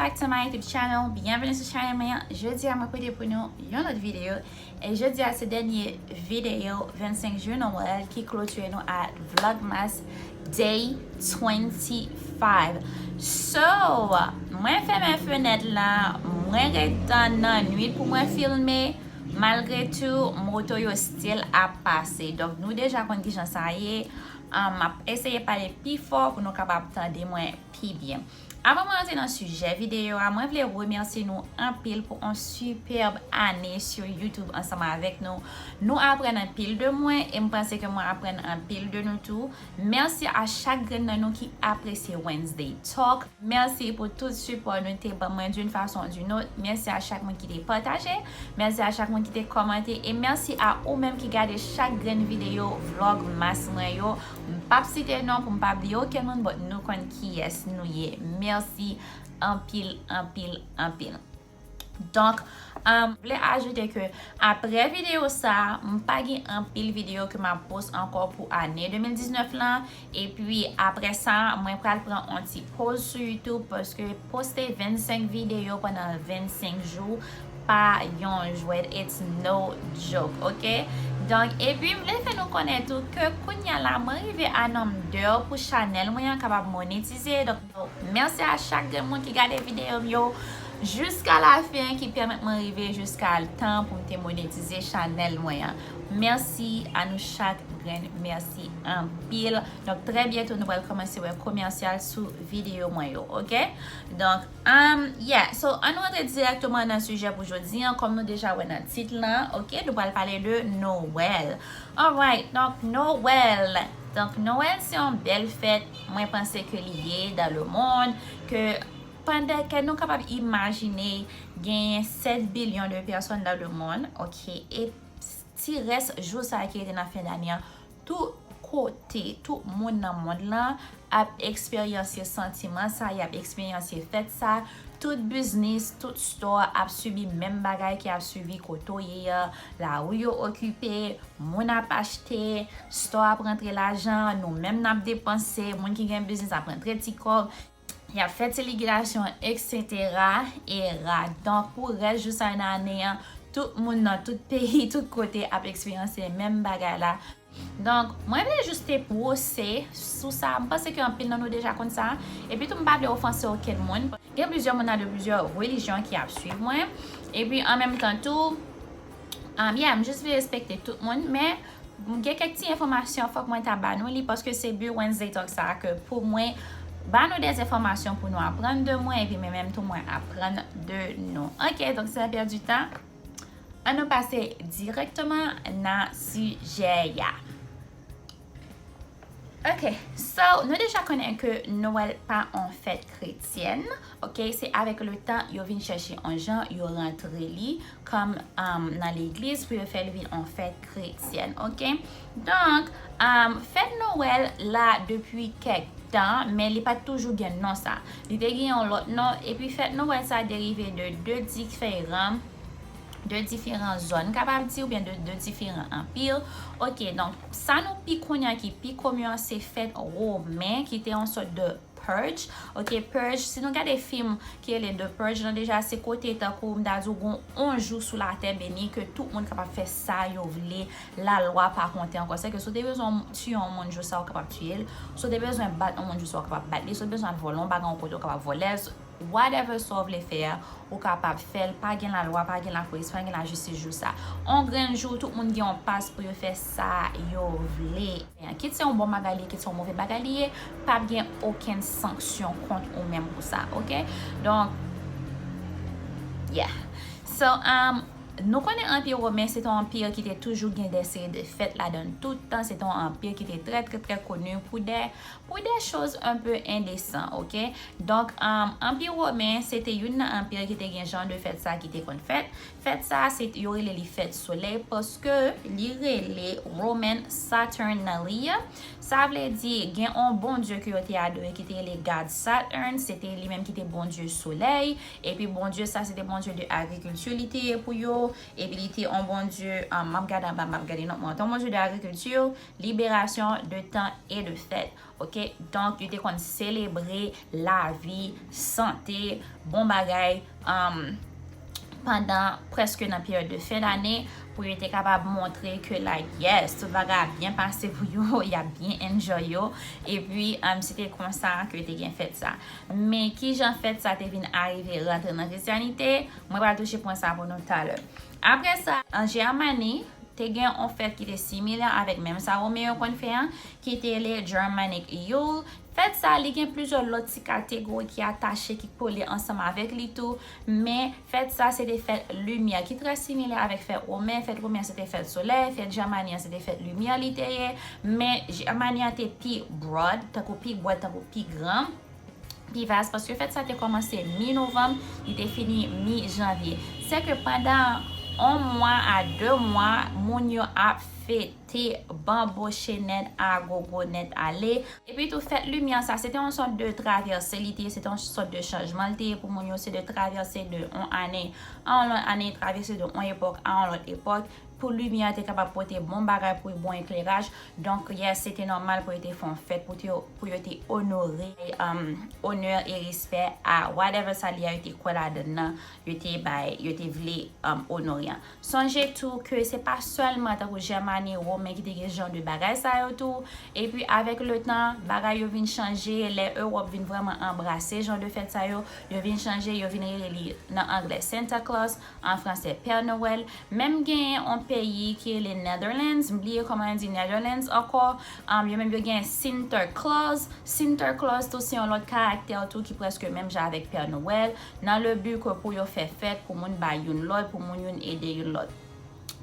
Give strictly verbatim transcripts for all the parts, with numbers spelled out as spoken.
Back to my YouTube channel. Byenveni sou chanèl mwen an. Jodi a mwen pote pou nou yon lòt videyo. E jodi a se dènye videyo vennsenk jou Nwèl ki klotire nou a Vlogmas Day twenty-five. So, mwen fèmen fenèt la, mwen ret nan nwit pou mwen filme. Malgre tou, moto yo still ap pase. Donk, nou deja konn kijan sa ye. Um, m ap eseye pale pi fò pou nou kapab tande mwen pi byen. Avan mwen rantre nan sijè videyo a, mwen vle remèsye nou anpil pou yon sipèb ane sou YouTube ansanm avèk nou. Nou aprann anpil de mwen e m panse ke mwen aprann anpil de nou tou. Mèsi a chak grenn nan nou ki apresye Wednesday Talk. Mèsi pou tout sipò nou te ban mwen d'une façon ou d'une autre. Mèsi a chak moun ki te pataje. Mèsi a chak moun ki te kòmante. E mèsi a ou menm ki gade chak grenn videyo Vlogmas mwen yo. M p ap site non pou m pa bliye okenn moun, but nou konn kiyès nou ye. Mèsi anpil, anpil, anpil. Donk, um, vle ajoute ke apre videyo sa, m pa gen anpil videyo ke m ap post ankò pou ane de mil diznèf lan. Epi apre sa, mwen pral pran yon ti poz sou YouTube paske poste vennsenk videyo pandan vennsenk jou pa yon jwèt, it's no joke, ok? Donk, epi m vle fè nou konnen tou ke kounye a la, mwen rive a nonm de pou chanèl mwen an kapab monetize. Donk, mèsi a chak grenn moun ki gade videyo m yo jiska la fen, ki pèmèt mwen rive jiska tan pou m te monetize chanèl mwen an. Mèsi a nou chak grenn, mèsi anpil. Donk, trè byento, nou pral kòmanse wè komèsyal sou videyo mwen yo, ok? Donk, um, yeah, so, ann rantre dirèkteman nan sijè pou jodi an, kòm nou deja wè nan tit lan, ok? Nou pral pale de Nwèl. Alright, donk, Nwèl. Donk, Nwèl se yon bèl fèt, mwen panse ke li ye dans le monde, ke pandan ke nou kapab imajine genyen sèt bilyon de pèsòn dans le monde, ok? E ti rès jou sa ki rete nan fen dane an, tout kote, tout moun nan mond lan ap eksperyanse santiman sa, y ap eksperyanse fèt sa. Tout biznis, tout store ap sibi menm bagay ki ap sibi kote w ye a, lari yo okipe, moun ap achte, store ap rantre lajan, nou menm n ap depanse, moun ki gen biznis ap rantre ti kòb, y ap fè ti likidasyon, et cetera, et cetera. Donk, pou rès jou sa nan ane an, tout moun nan tout peyi, tout kote ap eksperyanse menm bagay la. Donk, mwen vle jis te pwose sou sa. M panse ke anpil nan nou deja konn sa. Epi tou, m pa vle ofanse okenn moun. Gen plizyè moun nan de plizyè relijyon ki ap swiv mwen. Epi, an menm tan tou, um, yeah, m jis vle respekte tout moun. Men, gen kèk ti enfòmasyon, fòk mwen ta ba nou li, paske se bi Wednesday Talk sa a ke pou mwen ba nou de enfòmasyon pou nou aprann de mwen, epi mwen menm tou mwen aprann de nou. Ok, donk, san pèdi tan, ann nou pase dirèkteman nan sijè a. Ok, so, nou deja konnen ke Nwèl pa yon fèt kretyèn, ok, se avèk le tan yo vin chèche yon jan, yo rantre li kòm, um, nan legliz pou yo fè li vin yon fèt kretyèn, ok? Donk, um, fèt Nwèl la depi kèk tan, men li pa t toujou gen non sa. Li te gen yon lòt non, epi fèt Nwèl sa derive de de diferan de diferan zòn, kapab di, oubyen de, de diferan anpil. Ok, donk, sa nou pi konnen ki pi komen an se fèt women, ki te yon sòt de purge. Ok, purge, si nou gade fim ki rele The Purge lan, deja se kote tankou m ta di w gon on jou sou latè beni ke tout moun kapab fè sa yo vle, lalwa pa konte ankò. Sèke si w te bezwen tiye yon moun jou sa, w kapab tiye l. Si w te bezwen bat yon moun jou sa, w kapab bat li. Si w te bezwen al vòlè yon bagay yon kote, w kapab vòlè l. Whatever sa w vle fè a, ou kapab fè l. Pa gen lalwa, pa gen lapolis, pa gen lajistis jou sa. On grenn jou, tout moun gen yon pas pou yo fè sa yo vle. Kit se yon bon bagay li ye, kit se yon move bagay li ye, p ap gen okenn sanksyon kont ou menm pou sa, ok? Donk, yeah. So, um, nou konnen Anpi Women se te yon anpi ki te toujou gen de seri de fèt ladan l tout tan. Se te yon anpi ki te trè, trè, trè koni pou de pou de choz un peu endesan, ok? Donk, um, Anpi Women, se te youn nan anpi ki te gen jan de fèt sa ki te konn fèt. Fèt sa, se, yo rele li fèt solèy paske li rele Roman Saturnalia. Sa vle di, gen on bondye ke yo te adore ki te rele God Saturn, se te li menm ki te bondye solèy, epi bondye sa, se te bondye de agrikilti li te ye pou yo. Epi li te yon Bondye, um, m ap gade anba, m ap gade nòt mwen, te yon Bondye de agrikilti, liberasyon, de tan e de fèt. Ok? Donk, yo te konn selebre lavi, sante, bon bagay, um, pandan prèske nan peryòd de fen dane, pou yo te kapab montre ke, like, yes, tout bagay ap byen pase pou yo, y ap byen enjoy yo. Epi, um, se te konsa ke yo te gen fèt sa. Men kijan fèt sa te vin arive rantre nan Kristyanite, mwen pral touche pwen sa pou nou talè. Apre sa, an Jèmani, te gen yon fèt ki te similè avèk menm sa Women yo konn fè an, ki te le Germanic Yule. Fèt sa, li gen plizyè lòt ti kategori ki atache, ki kole ansanm avèk li tou, men fèt sa, se te fèt limyè, ki trè similè avèk fèt Women. Fèt Women, se te fèt solèy, fèt Jèmani an, se te fèt limyè li te ye, men Jèmani an te pi broad, tankou pi broad, tankou pi gran, pi vas, paske fèt sa te kòmanse mi novanm, li te fini mi janvye. Se ke pandan yon mwa a de mwa, moun yo ap fete, banboche nèt, agogo nèt ale. Epi tou, fèt limyè sa, se te yon sòt de travèse li te ye, se te yon sòt de chanjman li te ye pou moun yo, se de travèse de yon ane a yon lòt ane, travèse de yon epòk a yon lòt epòk, pou limyè te kapab pote bon bagay pou bon ekleraj. Donk, yes, se te nòmal pou yo te fè yon fèt, pou te, pou yo te onore, um, onè e respè a whatever sa li a yo te kwè ladan l nan, yo te bay, yo te vle, um, onore an. Sonje tou ke se pa sèlman tankou Jèmani, Women ki te gen jan de bagay sa yo tou. Epi avèk letan, bagay yo vin chanje, lè Ewòp vin vrèman anbrase jan de fèt sa yo, yo vin chanje, yo vin rele li nan anglè Santa Claus, an fransè Père Noël. Menm genyen yon peyi ki rele Netherlands, m bliye kòman yo di Netherlands ankò, um, yo menm yo gen Sinterklaas. Sinterklaas tou se yon lòt karaktè tou ki prèske menm jan avèk Père Noël, nan le but ke pou yo fè fèt, pou moun bay youn lòt, pou moun youn ede youn lòt.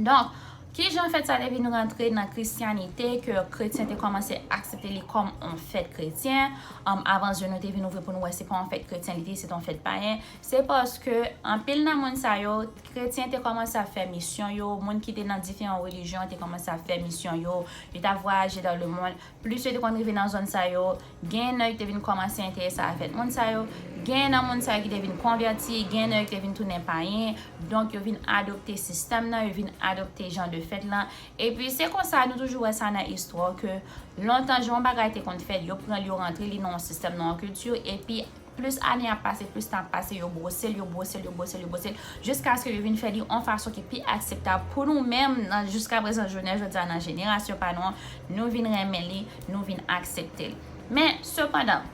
Donk, kijan fèt sa te vin rantre nan Kristyanite, ke kretyen te kòmanse aksepte li kòm yon fèt kretyen, um, avan zye nou te vin ouvri pou nou wè se pa yon fèt kretyen li te ye, se te yon fèt payen, se paske anpil nan moun sa yo, kretyen te kòmanse ap fè misyon yo, moun ki te nan diferan relijyon te kòmanse ap fè misyon yo, yo t ap vwayaje dans le monde, plis yo te konn rive nan zòn sa yo, gen nan yo ki te vin kòmanse enterese a fèt moun sa yo, gen nan moun sa yo ki te vin konvèti, gen nan yo ki te vin tounen payen, donk yo vin adopte sistèm nan, yo vin adopte jan de fèt lan. Epi se konsa nou toujou wè sa nan istwa ke lontan jan yon bagay te konn fèt, yo pran l, yo rantre li nan yon sistèm, nan yon kilti, epi plis ane ap pase, plis tan ap pase, yo bwose l, yo bwose l, yo bwose l, yo bwose l, jiskaske yo vin fè li yon fason ki pi akseptab pou nou menm, nan, jiska prezan jounen jodi a, nan jenerasyon pa nou an, nou vin renmen li, nou vin aksepte l. Men, sepandan,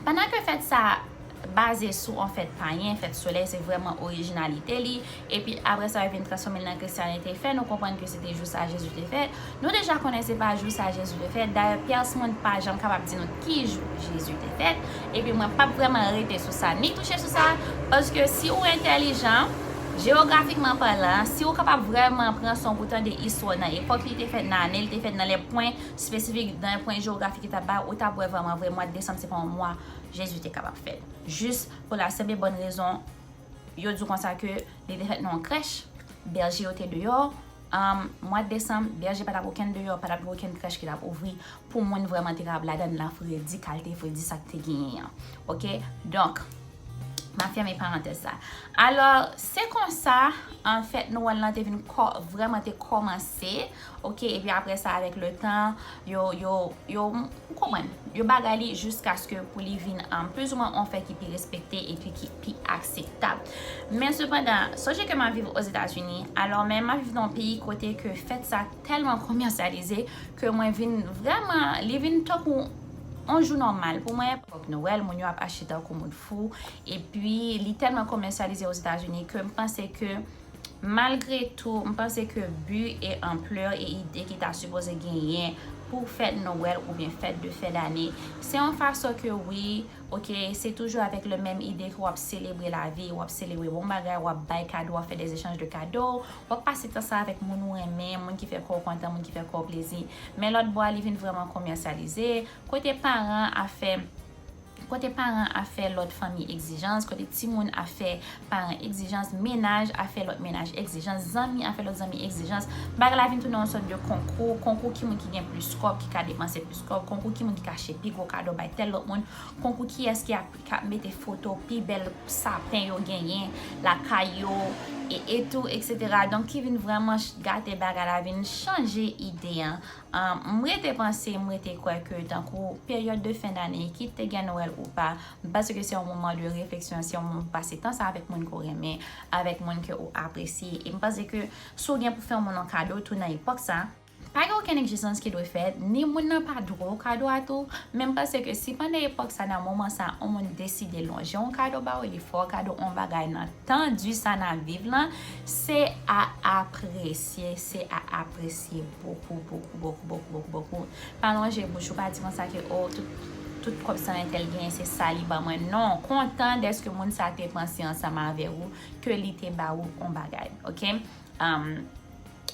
pandan ke fèt sa baze sou yon fèt payen, fèt solèy, se vrèman orijinalite li, epi apre sa, yo vin transfòme l nan Kristyanite, fè nou konprann ke se te jou sa Jezi te fèt. Nou deja konnen se pa jou sa Jezi te fèt. Dayè, pyès moun pa janm kapab di nou ki jou Jezi te fèt. Epi mwen p ap vrèman rete sou sa, ni touche sou sa, paske si ou entèlijan, jewografikman palan, si ou kapab vrèman pran san w pou tande istwa nan epòk li te fèt, nan ane li te fèt, nan lè pwen espesifik, nan lè pwen jewografik ki t ap bay, ou t ap wè vrèman vre mwa desanm se pa yon mwa Jezi te kapab fèt. Jis pou la senp e bòn rezon, yo di w konsa ke li te fèt nan yon krèch, bèje yo te deyò. Um, mwa desanm, bèje pa t ap okenn deyò, pa t ap gen okenn krèch ki t ap ouvri pou moun vrèman te kapab ladan l nan fredi, kalte fredi sa k te genyen an. Oke? Donk, m ap fèmen parantèz sa. Alò, se konsa, an fèt Nwèl lan te vin kò-, vrèman te kòmanse, oke? Epi apre sa, avèk le tan, yo, yo, yo, ou konprann, yo bagay li jiskaske pou li vin, um, plizoumwen yon fèt ki pi respekte epi ki pi akseptab. Men sepandan, sonje ke m ap viv Ozetazini, alò men m ap viv nan yon peyi kote ke fèt sa tèlman komèsyalize ke mwen vin vrèman, li vin tankou yon jou nòmal pou mwen. Epòk Nwèl, moun yo ap achte tankou moun fou, epi li tèlman komèsyalize Ozetazini ke m panse ke, malgre tou, m panse ke bi e anplè e ide ki ta sipoze genyen pou fèt Nwèl oubyen fèt de fen dane, se yon fason ke wi, oke, se toujou avèk le menm ide ke w ap selebre lavi, w ap selebre bon bagay, w ap bay kado, w ap fè des échanges de cadeaux, w ap pase tan sa avèk moun ou renmen, moun ki fè kò w kontan, moun ki fè kò w plezi. Men lòt bò a, li vin vrèman komèsyalize, kote paran ap fè, kote paran ap fè lòt fanmi egzijans, kote timoun ap fè paran egzijans, mennaj ap fè lòt mennaj egzijans, zanmi ap fè lòt zanmi egzijans. Bagay la vin tounen yon sòt de konkou, konkou ki moun ki gen plis kòb, ki ka depanse plis kòb, konkou ki moun ki ka achte pi gwo kado bay tèl lòt moun, konkou kiyès ki ap, k ap mete foto pi bèl sapen yo genyen lakay yo, e, e tou, et cetera. Donk, ki vin vrèman ch-, gate bagay la, vin chanje ide an. Um, m rete panse, m rete kwè ke tankou peryòd de fen dane, kit te gen Nwèl ou pa, m panse ke se yon moman de refleksyon, se yon moman pou pase tan sa avèk moun ke w renmen, avèk moun ke w apresye. E m panse ke si w gen pou fè yon moun yon kado tou nan epòk sa, pa gen okenn egzijans ki dwe fèt, ni moun nan pa dwe w kado a tou, men m panse ke si pandan epòk sa, nan moman sa, yon moun deside lonje yon kado ba w, li fè w kado yon bagay nan tan di sa n ap viv lan, se a apresye, se a apresye bokou, bokou, bokou, bokou, bokou, bokou. Pa lonje bouch ou, pa di konsa ke, oh, tout, tout kòb sa entèl genyen, se sa li ban mwen. Non, kontan dèske moun sa te panse ansanm avè ou, ke li te ba ou yon bagay, oke? Um,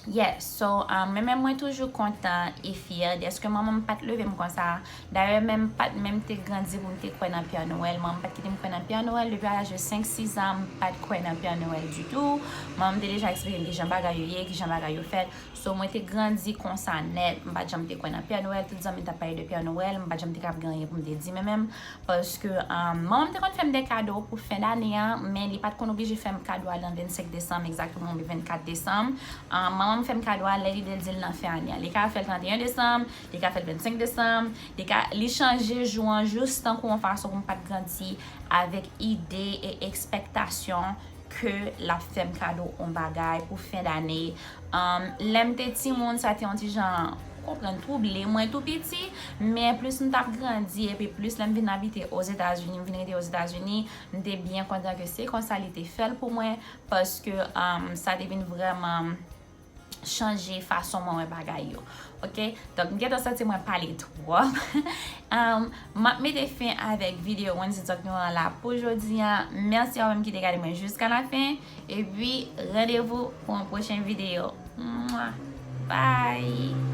Yes, so, um, men, men mwen toujou kontan e fyè dèske manman m pa t leve m konsa. Dayè, menm pa t menm te grandi pou m te kwè nan Pè Nwèl. Manman m pa t kite m kwè nan Pè Nwèl. Depi a laj de senk, sis an, m pa t kwè nan Pè Nwèl ditou. Manman m te deja eksplike m kijan bagay yo ye, kijan bagay yo fèt. So, mwen te grandi konsa nèt. M pa t janm te kwè nan Pè Nwèl. Tout zanmi m t ap pale de Pè Nwèl. M pa t janm te ka gen anyen pou m te di, men menm. Paske, um, manman m te konn fè m de kado pou fen dane an, men li pa t konn oblije fè m kado a nan vennsenk desanm egzakteman oubyen vennkat desanm. Um, manman m fè m kado a lè li de l di l nan fen ane an. Li ka fè l trannteyen desanm, li ka fè l vennsenk desanm, li ka, li chanje jou an jis tankou yon fason pou m pa t grandi avèk ide e ekspektasyon ke l ap fè m kado yon bagay pou fen dane. Um, lè m te timoun, sa te yon ti jan, konprann, twouble mwen tou piti, men plis m t ap grandi, epi plis lè m vin abite Ozetazini, m vin rete Ozetazini, m te byen kontan ke se konsa li te fè l pou mwen, paske, um, sa te vin vrèman chanje fason mwen wè bagay yo. Oke? Donk, m gentan santi mwen pale twòp. Um, m ap mete fen avèk videyo Wednesday Talk nou an la pou jodi a. Mèsi a ou menm ki te gade mwen jiska la fen. Epi, randevou pou yon pwochen videyo. Mwa! Bye!